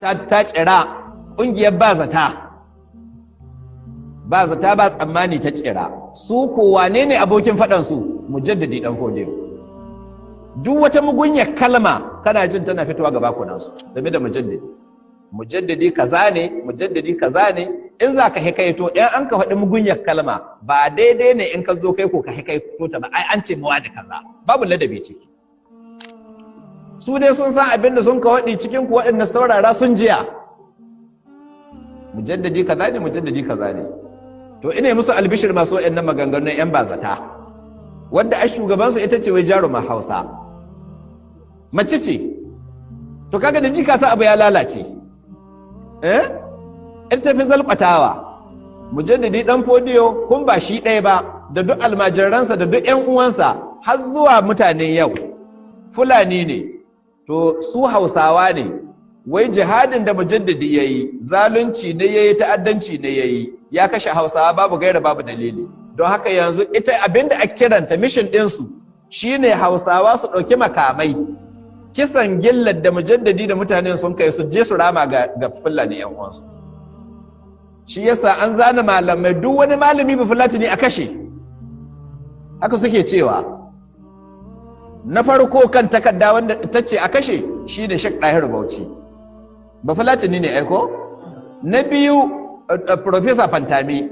Ta tsira ƙungiyar ba zata ba zata ba tsammani ta tsira. Su ko wane ne abokin faɗan su? Mujaddadi dan Fodiyo. Duk wata mugunyar kalma kana jin tana fitowa gaba kunansu game da mujaddadi. Mujaddadi kaza ne, mujaddadi kaza ne. In za ka hikaito in an ka faɗi mugunyar kalma, ba daidai ne in ka zo kai ko ka hikaito ta ba. Ai an ce mawa da kaza, babu ladabi ciki. Su dai sun san abin da sun ka waɗi cikin ku, waɗanda saurara sun jiya. Mujaddadi kaza ne, mujaddadi kaza ne. To ina musu albishir masu waɗannan maganganun yan bazata, wanda a shugabansu ita ce wai jaruma Hausa, mace ce. To kaga da jika sa abu ya lalace. Eh, in tafi zalkwatawa Mujaddadi dan Fodiyo, kun ba shi ɗaya ba, da duk almajiransa da duk ƴan uwansa har zuwa mutanen yau Fulani ne, to su Hausawa ne. Wai jihadin da mujaddadi yayi zalunci ne, yayi ta'addanci ne, yayi ya kashe Hausawa babu gaira babu dalili. Don haka yanzu ita abinda a kiranta mission ɗinsu shine Hausawa su ɗauki makamai, kisan gillar da mujaddadi da mutanen sun kai su je su rama ga Fulani yan uwansu. Shi yasa an zana malamai, duk wani malami ba Fulatani a kashe, haka suke cewa. Na farko kan takarda wanda ta ce a kashe shi ne Sheikh Ɗahiru Bauchi, ba Fulatani ne aiko. Na biyu, Professor Pantami,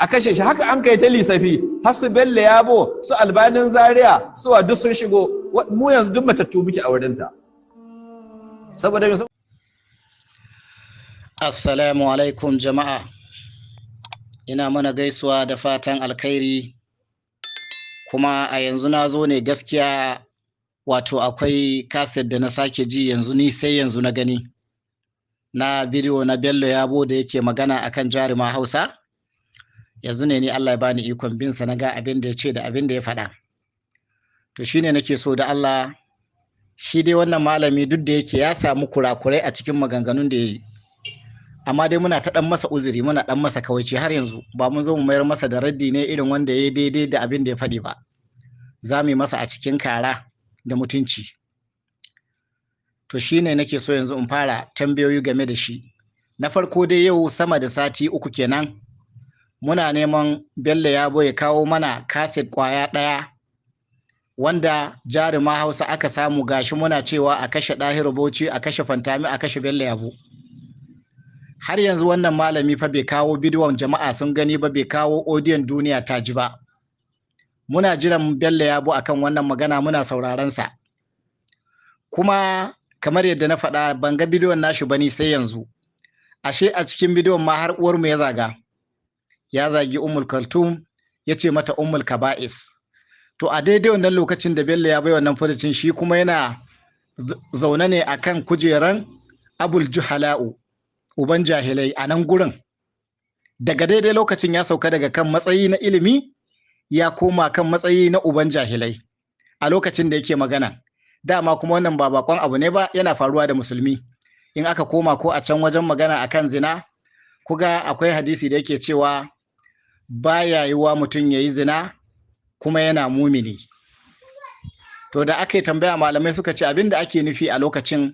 a kashe shi. Haka an kai ta lissafi har su Bello Yabo, su Albanin Zaria, su wa duk sun shigo. Mu yanzu duk matattu muke a wurinta saboda Assalamu alaikum jama'a. Ina mana gaisuwa da fatan alkhairi. Kuma a yanzu na zo ne gaskiya, wato akwai kaset da na sake ji yanzu, ni sai yanzu na gani, na bidiyo na Bello Yabo da yake magana akan Jaruma Hausa. Yanzu ne ni Allah ya bani ikon bin sa, na ga abin da ya ce da abin da ya faɗa. To shine nake so da Allah, shi dai wannan malami, duk da yake ya samu kurakurai a cikin maganganun da ya yi, amma dai muna ta ɗan masa uzuri, muna ɗan masa kawaici. Har yanzu ba mun zo mu mayar masa da raddi ne irin wanda ya yi daidai da abin da ya faɗi ba, za mu yi masa a cikin kara da mutunci. To shine nake so yanzu in fara tambayoyi game da shi. Na farko dai, yau sama da sati 3 kenan muna neman Bello Yabo ya kawo mana kaset kwaya ɗaya wanda Jaruma Hausa aka samu. Gashi muna cewa a kashe Ɗahiru Bauchi, a kashe Fantami, a kashe Bello Yabo. Har yanzu wannan malami fa bai kawo bidiyon jama'a sun gani ba, bai kawo odiyon duniya ta ji ba. Muna jiran Bello Yabo akan wannan magana, muna sauraron sa. Kuma kamar yadda na faɗa, ban ga bidiyon nashi bane sai yanzu. Ashe a cikin bidiyon ma har uwarmu ya zaga, ya zagi Ummul Kaltum, ya ce mata Ummul Kaba'is. To a daidai wannan lokacin da Bello ya bai wannan furucin, shi kuma yana zaune ne akan kujeran Abul Juhala'u, uban jahilai a nan gurin. Daga daidai lokacin ya sauka daga kan matsayi na ilimi, ya koma kan matsayi na uban jahilai a lokacin da yake magana. Dama kuma wannan ba bakon abu ne ba, yana faruwa da musulmi. In aka koma ko a can wajen magana akan zina, kuga akwai hadisi da yake cewa baya yiwuwa mutum ya yi zina kuma yana mumini. To da aka yi tambaya, malamai suka ce abin da ake nufi a lokacin,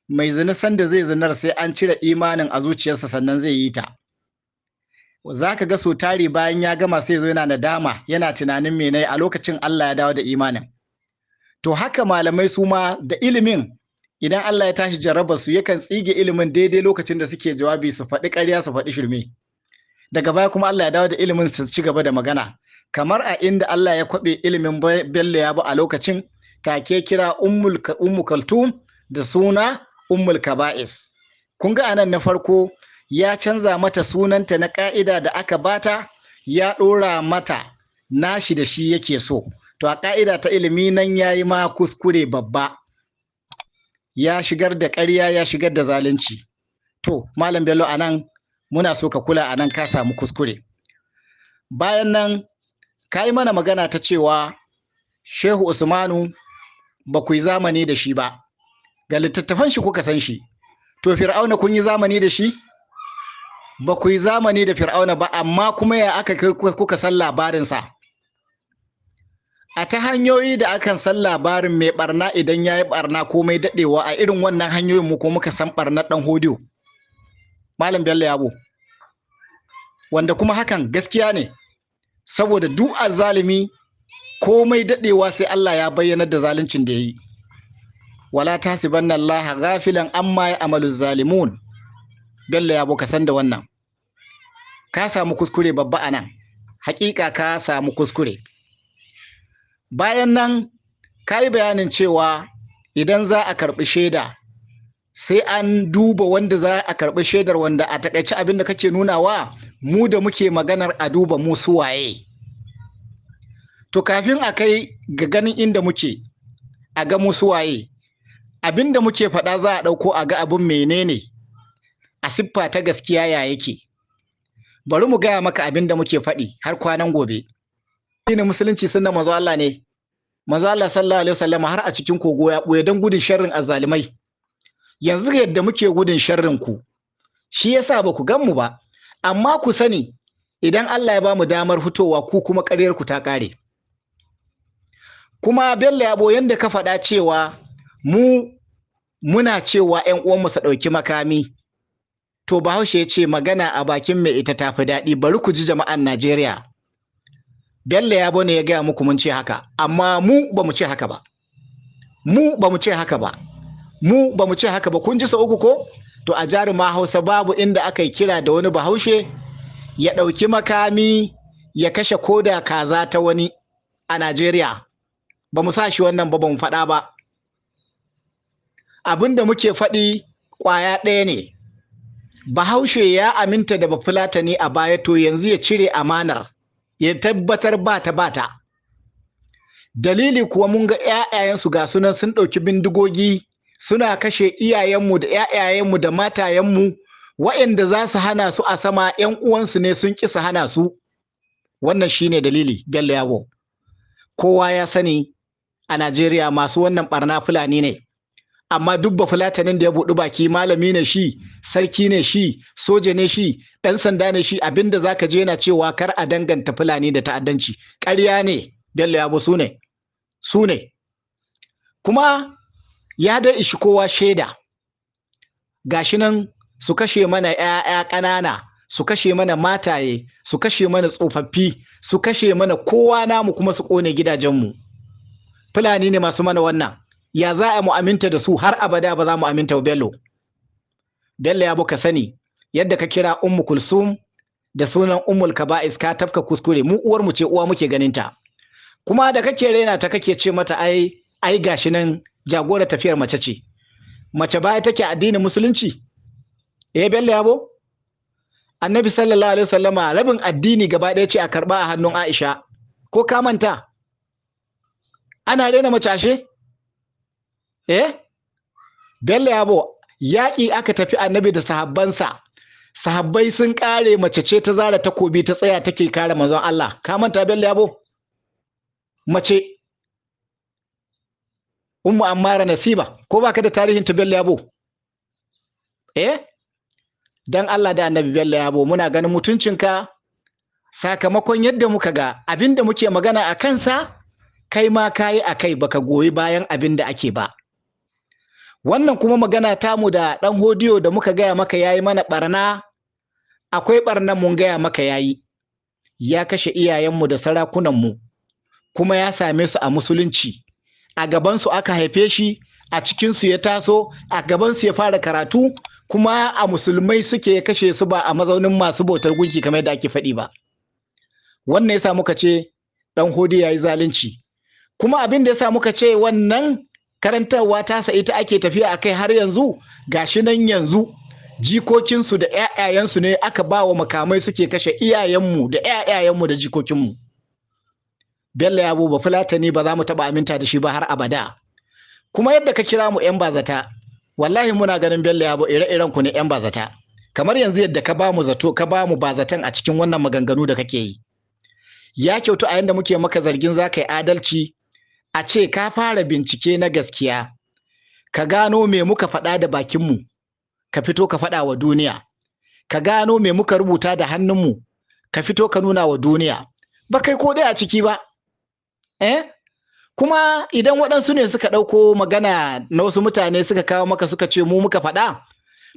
mai zina sanda zai zinar sai an cire imanin a zuciyarsa sannan zai yi ta. Za ka ga so tari bayan ya gama sai zo yana nadama, yana tunanin mene a lokacin Allah ya dawo da imanin. To haka malamai su ma da ilimin, idan Allah ya tashi jarraba su, yakan tsige ilimin daidai lokacin da suke jawabi, su faɗi ƙarya, su faɗi shirme. Daga baya kuma Allah ya dawo da ilimin, su ci gaba da magana. Kamar a inda Allah ya kwaɓe ilimin Bello ya bi a lokacin, take kira Ummu Kaltum da suna Ummul Kaba'is. Kun ga anan na farko ya canza mata sunanta na ƙa'ida da aka bata, ya ɗora mata nashi da shi yake so. To a ƙa'ida ta ilimi nan ya yi ma kuskure babba, ya shigar da ƙarya, ya shigar da zalunci. To Malam Bello, anan muna so ka kula, anan ka samu kuskure. Bayan nan ka yi mana magana ta cewa Shehu Usmanu ba ku yi zamani da shi ba, ga littattafan shi kuka san shi. To Fir'auna kun yi zamani da shi? Ba ku yi zamani da Fir'auna ba, amma kuma ya aka kuka san labarinsa? A ta hanyoyi da akan san labarin mai barna idan ya yi barna komai daɗewa, a irin wannan hanyoyin mu ko muka san barnar ɗan Hodiyo, Malam Bello Yabo, wanda kuma hakan gaskiya ne, saboda duk azzalimi komai daɗewa sai Allah ya bayyanar da zaluncin da ya yi. Wala tasibanna Allah ghafilan amma ya amalu zalimun. Bello Yabo, ka san da wannan. Ka samu kuskure babba a nan, hakika ka samu kuskure. Bayan nan ka yi bayanin cewa idan za a karɓi shaida sai an duba wanda za a karɓi shaidar, wanda a takaice abin da kake nunawa mu da muke maganar a duba mu su waye. To kafin a kai ga ganin inda muke a ga mu su waye, abin da muke faɗa za a ɗauko a ga abin menene a siffa ta gaskiya ya yake. Bari mu gaya maka abin da muke faɗi har kwanan gobe. Addinin musulunci sunna manzo Allah ne. Manzo Allah sallallahu alaihi wasallam har a cikin kogo ya ɓoye don gudun sharrin azzalimai. Yanzu yadda muke gudun sharrin ku, shi yasa ba ku gan mu ba, amma ku sani idan Allah ya ba mu damar fitowa ku kuma ƙaryar ku ta ƙare. Kuma Bello Yabo, yanda ka faɗa cewa mu muna cewa ƴan uwanmu su ɗauki makami, to Bahaushe ya ce magana a bakin mai ita tafi daɗi. Bari ku ji jama'an Najeriya. Bello Yabo ne ya gaya muku mun ce haka, amma mu ba mu ce haka ba. Mu ba mu ce haka ba. Mu ba mu ce haka ba. Kun ji sau uku ko? To a Jaruma Hausa babu inda aka yi kira da wani Bahaushe ya ɗauki makami ya kashe koda kaza ta wani a Najeriya. Ba mu sa shi wannan ba, ba mu faɗa ba. Abin da muke faɗi ƙwaya ɗaya ne. Bahaushe ya aminta da Bafulatani a baya, to yanzu ya cire amanar, ya tabbatar ba ta ba ta. Dalili kuwa mun ga ‘ya'yayensu ga sunan sun ɗauki bindigogi suna kashe iyayenmu da ‘ya'yayenmu da matayenmu, waɗanda za su hana su a sama ‘yan uwansu ne sun ƙi su hana su. Wannan shine dalili, Bello Yabo. Kowa ya sani a Najeriya masu wannan ɓarna Fulani ne. Amma duk Bafulatanin da ya buɗi baki, malami ne shi, sarki ne shi, soja ne shi, ɗan sanda ne shi, abinda zaka je yana cewa kar a danganta Fulani da ta'addanci. Ƙarya ne, Bello Yabo, su ne. Su ne. Kuma ya dai ishi kowa shaida. Gashi nan su kashe mana ‘ya'ya ƙanana, su kashe mana mataye, su kashe mana tsofaffi, su kashe mana kowa namu, kuma su ƙone gidajenmu. Fulani ne masu mana wannan. Ya za a mu aminta da su? Har abada ba za mu aminta wa Bello. Bello Yabo, ka sani yadda ka kira Ummu Kulsum da sunan Ummul Kaba'is, ka tafka kuskure. Mu uwar mu ce, uwa muke ganin ta. Kuma da kake raina ta, kake ce mata ai gashi nan jagora tafiyar mace ce. Mace baya take addinin musulunci? Eh, Bello Yabo? Annabi sallallahu alaihi wasallama rabin addini gaba ɗaya ce a karɓa a hannun Aisha. Ko ka manta? Ana raina mace ashe? Eh? Bello Yabo, yaƙi aka tafi annabi da sahabbansa. Sahabbai sun ƙare, mace ce ta zara takobi ta tsaya take kare manzon Allah. Ka manta, Bello Yabo? Mace. Ummu Ammara Nasiba, ko baka da tarihin ta, Bello Yabo? Eh? Dan Allah da Annabi, Bello Yabo, muna ganin mutuncinka sakamakon yadda muka ga abinda muke magana a kansa, kai ma kayi a kai, baka goyi bayan abin da ake ba. Wannan kuma magana tamu da ɗan Hodiyo da muka gaya maka yayi mana ɓarna, akwai ɓarnan mun gaya maka yayi. Ya kashe iyayenmu da sarakunanmu, kuma ya same su a musulunci. A gabansu aka haife shi, a cikinsu ya taso, a gabansu ya fara karatu, kuma a musulmai suke kashe su, ba a mazaunin masu bautar gunki kamar yadda ake faɗi ba. Wannan yasa muka ce ɗan Hodiyo yayi zalunci. Kuma abin da yasa muka ce wannan karantarwa tasa ita ake tafiya a kai har yanzu, gashi nan yanzu jikokinsu da ‘ya'yayensu ne aka ba wa makamai suke kashe iyayenmu da ‘ya'yayenmu da jikokinmu. Bello Yabo, ba Fulatani ba za mu taɓa aminta da shi ba har abada. Kuma yadda ka kira mu ‘yan bazata, wallahi muna ganin, Bello Yabo, ire-iren ku ne ‘yan bazata. Kamar yanzu yadda ka ba mu zato, ka ba mu bazatan a cikin wannan maganganu da kake yi. Ya kyautu a yanda muke maka zargin za ka yi adalci, a ce ka fara bincike na gaskiya, ka gano me muka faɗa da bakinmu, ka fito ka faɗa wa duniya, ka gano me muka rubuta da hannunmu, ka fito ka nuna wa duniya. Ba kai ko ɗaya a ciki ba. Eh? Kuma idan waɗansu ne suka ɗauko magana na wasu mutane suka kawo maka suka ce mu muka faɗa,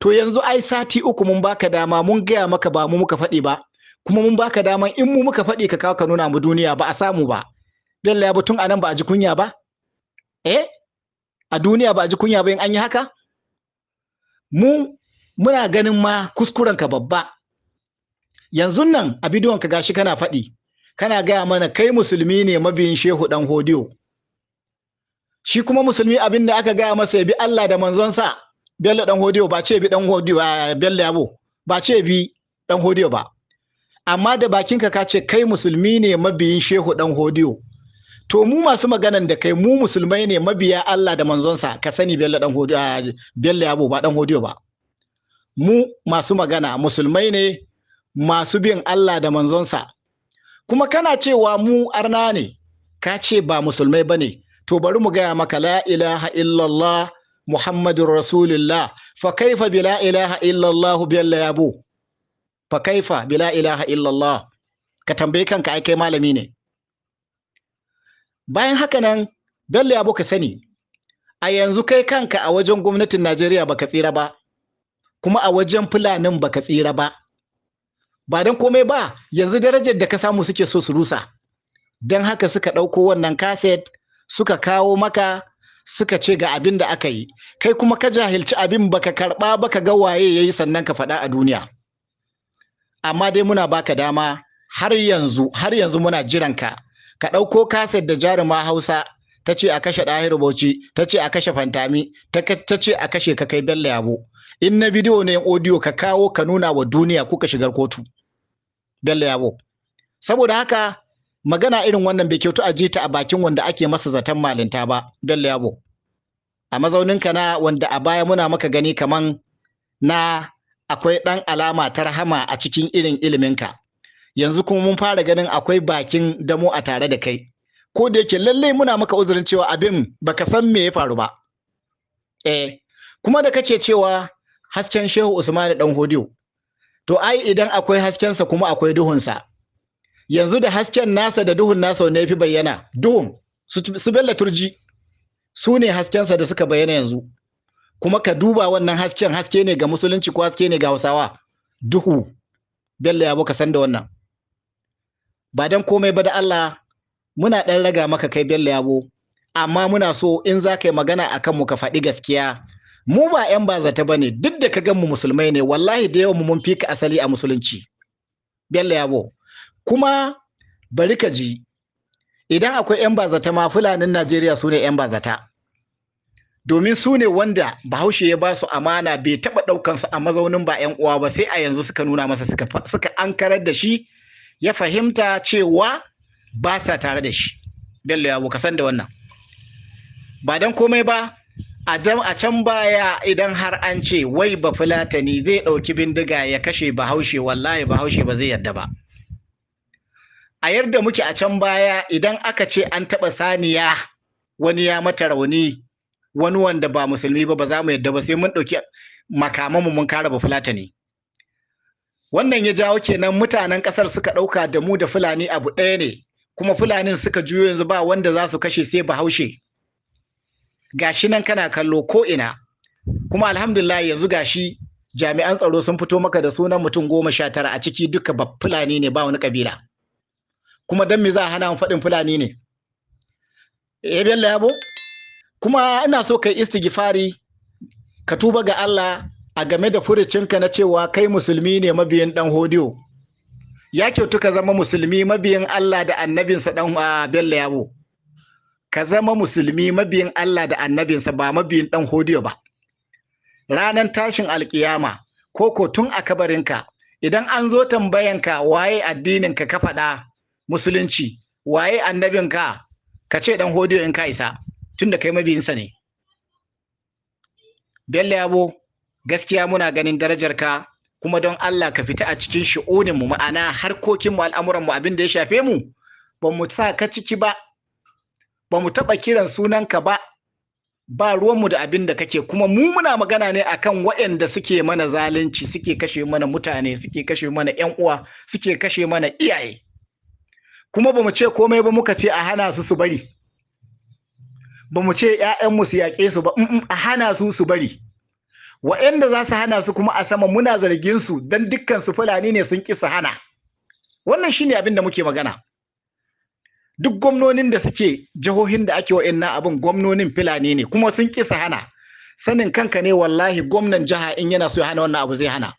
to yanzu ai sati 3 mun baka dama mun gaya maka ba mu muka faɗi ba, kuma mun baka daman in mu muka faɗi ka kawo ka nuna mu duniya, ba a samu ba. Bello Yabo, tun anan ba a ji kunya ba? Eh? A duniya ba a ji kunya ba in an yi haka? Mu muna ganin ma kuskurenka babba. Yanzu nan a bidiyon ka gashi kana faɗi, kana gaya mana kai musulmi ne mabiyin Shehu Dan Hodiyo. Shi kuma musulmi abin da aka gaya masa ya bi Allah da manzonsa. Bello Dan Hodiyo ba ce bi Dan Hodiyo, Bello Yabo ba ce bi Dan Hodiyo ba. Amma da bakinka ka ce kai musulmi ne mabiyin Shehu Dan Hodiyo. To mu masu maganan da kai, mu musulmai ne mabiya Allah da manzonsa, ka sani Bello Dan Hodiyo, Bello Yabo ba Dan Hodiyo ba. Mu masu magana musulmai ne masu bin Allah da manzonsa. Kuma kana cewa mu arna ne, ka ce ba musulmai bane. To bari mu gaya maka la ilaha illallah Muhammadur Rasulullah. Fa kaifa bi la ilaha illallah Bello Yabo? Fa kaifa bi la ilaha illallah? Ka tambaye kanka, ai kai malami ne. Bayan haka nan Bello Yabo, ka sani a yanzu kai kanka a wajen gwamnatin Najeriya baka tsira ba, kuma a wajen Fulanin baka tsira ba. Ba don komai ba, yanzu darajar da ka samu suke so su rusa. Don haka suka ɗauko wannan kaset suka kawo maka, suka ce ga abin da aka yi. Kai kuma ka jahilci abin, baka karɓa baka ga waye yayi sannan ka faɗa a duniya. Amma dai muna baka dama har yanzu, har yanzu muna jiran ka. Ka ɗauko kaset da Jaruma Hausa ta ce a kashe Ɗahiru Bauchi, ta ce a kashe Fantami, ta ce a kashe ka kai Bello Yabo. In na bidiyo ne, audio, ka kawo ka nuna wa duniya kuka shigar kotu. Bello Yabo. Saboda haka magana irin wannan bai kyautu a ta a bakin wanda ake masa zaton malinta ba, Bello Yabo. A mazauninka na wanda a baya muna maka gani kaman na akwai ɗan alama ta rahama a cikin irin iliminka. Yanzu kuma mun fara ganin akwai bakin damo a tare da kai. Ko da yake lallai muna maka uzurin cewa abin baka san me ya faru ba. Eh, kuma da kake cewa hasken Shehu Usmanu Dan Hodiyo, to ai idan akwai haskensa kuma akwai duhunsa. Yanzu da hasken nasa da duhun nasa ne fi bayyana. Duhun su Bello Turji su ne haskensa da suka bayyana yanzu. Kuma ka duba wannan hasken, haske ne ga musulunci ko haske ne ga Hausawa? Duhu. Bello Yabo, ka san da wannan. Ba dan komai ba, da Allah muna ɗan raga maka kai Bello Yabo, amma muna so in za ka yi magana a kanmu ka faɗi gaskiya. Mu ba 'yan bazata ba ne, duk da ka gan mu musulmai ne, wallahi da yawan mu mun fi ka asali a musulunci. Bello Yabo. Kuma bari ka ji, idan akwai 'yan bazata ma, Fulanin Najeriya su ne 'yan bazata. Domin su ne wanda Bahaushe ya ba su amana, bai taɓa ɗaukan su a mazaunin ba 'yan uwa ba, sai a yanzu suka nuna masa, suka ankarar da shi, ya fahimta cewa ba sa tare da shi. Bello Yabo, ka san da wannan. Ba dan komai ba, a can baya idan har an ce wai ba Fulatani zai ɗauki bindiga ya kashe Bahaushe, wallahi Bahaushe ba zai yarda ba. A yarda muke a can baya, idan aka ce an taɓa saniya wani ya mata rauni, wani wanda ba musulmi ba, ba za mu yarda ba, sai mun ɗauki makamanmu mun kare Bafulatani. Wannan ya jawo kenan mutanen ƙasar suka ɗauka da mu da Fulani abu ɗaya ne, kuma Fulanin suka juyo yanzu ba wanda za su kashe sai Bahaushe. Gashi nan kana kallo ko ina. Kuma alhamdulillah yanzu gashi jami'an tsaro sun fito maka da sunan mutum 19, a ciki duka ba Fulani ne, ba wani kabila. Kuma dan me za a hana mu faɗin Fulani ne? Eh, Bello Yabo? Kuma ina so kai istighfari, ka tuba ga Allah a game da furucinka na cewa kai musulmi ne mabiyin Dan Hodiyo. Ya kyautu ka zama musulmi mabiyin Allah da annabinsa, dan Bello Yabo. Ka zama musulmi mabiyin Allah da annabinsa, ba mabiyin Dan Hodiyo ba. Ranan tashin alkiyama ko ko tun a kabarinka, idan an zo tambayanka waye addininka, ka faɗa musulunci, waye annabinka, ka ce Dan Hodiyo in ka isa, tunda kai mabiyinsa ne. Bello Yabo, gaskiya muna ganin darajarka, kuma don Allah ka fita a cikin shi'unin mu, ma'ana harkokin mu, al'amuran mu, abin da ya shafe mu ba mu sa ka ciki ba, ba mu taɓa kiran sunanka ba, ba ruwanmu da abin da kake. Kuma mu muna magana ne akan waɗanda suke mana zalunci, suke kashe mana mutane, suke kashe mana ƴan uwa, suke kashe mana iyaye. Kuma ba mu ce komai ba, muka ce a hana su su bari. Ba mu ce 'ya'yanmu su yaƙe su ba, a hana su su bari. Wa'anda za su hana su kuma a sama, muna zargin su don dukkan su Fulani ne, sun ƙi su hana. Wannan shine abin da muke magana. Duk gwamnonin da suke jihohin da ake wa'annan abin, gwamnonin Fulani ne, kuma sun ƙi su hana. Sanin kanka ne, wallahi gwamnan jiha in yana so ya hana wannan abu, zai hana.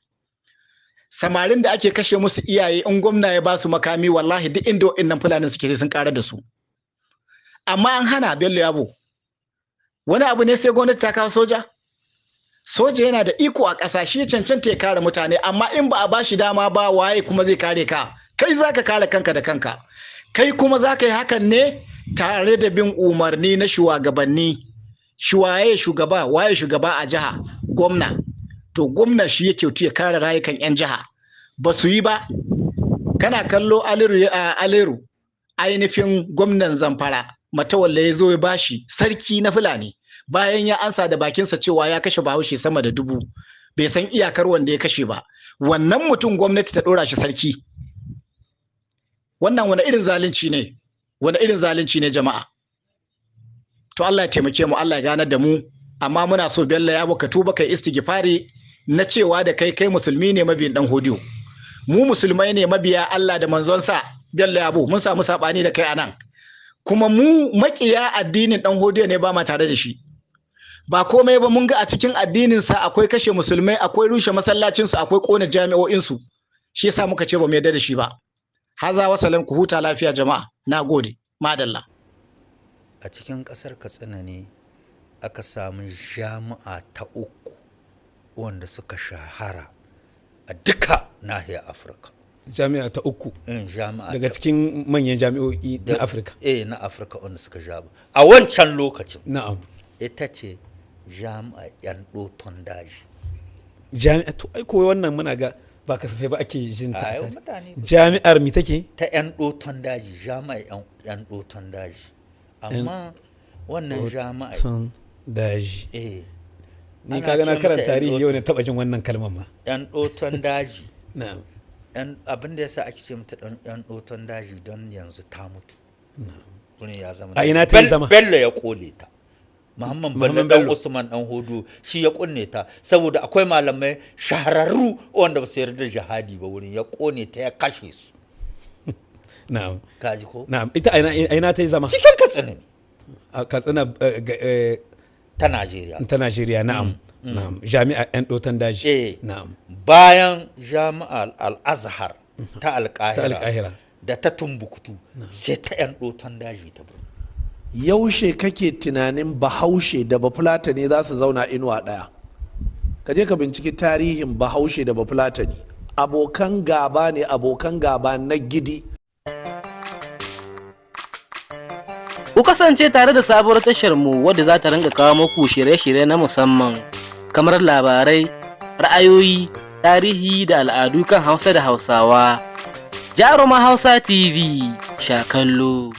Samarin da ake kashe musu iyaye, in gwamna ya ba su makami, wallahi duk inda wa'annan Fulanin suke sai sun karar da su. Amma an hana. Bello Yabo, wani abu ne sai gwamnati ta kawo soja? Soja yana da iko a ƙasa, shi cancanta ya kare mutane, amma in ba a ba shi dama ba, waye kuma zai kare ka? Kai za ka kare kanka da kanka. Kai kuma za ka yi hakan ne tare da bin umarni na shugabanni. Waye shugaba? Waye shugaba a jiha? Gwamna. To gwamna shi yake ya kare rayukan 'yan jiha. Ba su yi ba. Kana kallo Aliru, Aliru ainihin gwamnan Zamfara, Matawalle, ya zo ya bashi sarki na Fulani bayan ya ansa da bakinsa cewa ya kashe Bahaushe sama da 1000, bai san iyakar wanda ya kashe ba. Wannan mutum gwamnati ta ɗora shi sarki. Wannan wani irin zalunci ne? Wani irin zalunci ne, jama'a? To Allah ya taimake mu, Allah ya ganar da mu. Amma muna so, Bello Yabo, ka tuba, kai istighfari na cewa da kai kai musulmi ne mabiyin Dan Hodiyo. Mu musulmai ne mabiya Allah da manzonsa. Bello Yabo, mun samu sabani da kai anan. Kuma mu makiya addinin Dan Hodiyo ne, ba ma tare da shi. Ba komai ba, mun ga a cikin addinin sa akwai kashe musulmai, akwai rushe masallacin su, akwai kona jami'o'in su. Shi yasa muka ce ba mu yarda da shi ba. Haza wasalam, ku huta lafiya jama'a. Nagode, madalla. A cikin ƙasar Katsina ne aka samu jami'a ta uku wanda suka shahara a duka nahiyar Afirka. Jami'a ta uku? Jami'a daga cikin manyan jami'o'i na Afirka? Eh, na Afirka wanda suka jaba a wancan lokacin. Ita ce jami'a yan ɗoton daji. Jami'a, to ai ko wannan muna ga ba kasafai ba ake jin ta. A yau mutane Jami'ar mi take? Ta yan ɗoton daji, jami'a yan ɗoton daji. Amma wannan jami'a Ɗoton daji. Eh. Ni Ana kaga ce na mata karanta yan tarihi, yau ne taba jin wannan kalmar ma. Yan ɗoton daji. Na'am. Yan abin da yasa ake ce mata yan ɗoton daji, don yanzu ta mutu. Wurin ya zama A ina ta yi zama? Bello ya kole ta. Muhammad Bello Muhammad dan Bello. Usman dan Hudu shi ya kunne ta, saboda akwai malamai shahararru wanda ba su yarda da jihadi ba wurin, ya kone ta, ya kashe su. Kaji ko? Na'am. Ita a ina ta yi zama? Cikin Katsina ne. A Katsina ta Najeriya. Ta Najeriya, na'am. Na'am, jami'a yan ɗotan daji. Eh. Na'am. Bayan jami'ar Al-Azhar ta Alƙahira Ta Alƙahira. da ta Tumbuktu, sai ta yan ɗoton daji ta birni. Yaushe kake tunanin Bahaushe da Bafulatani za su zauna inuwa ɗaya? Ka je ka binciki tarihin Bahaushe da Bafulatani, abokan gaba ne, abokan gaba na gidi. Ku kasance tare da sabuwar tashar mu wadda za ta ringa kawo muku shirye-shirye na musamman kamar labarai, ra'ayoyi, tarihi da al'adu kan Hausa da Hausawa. Jaruma Hausa TV, sha kallo.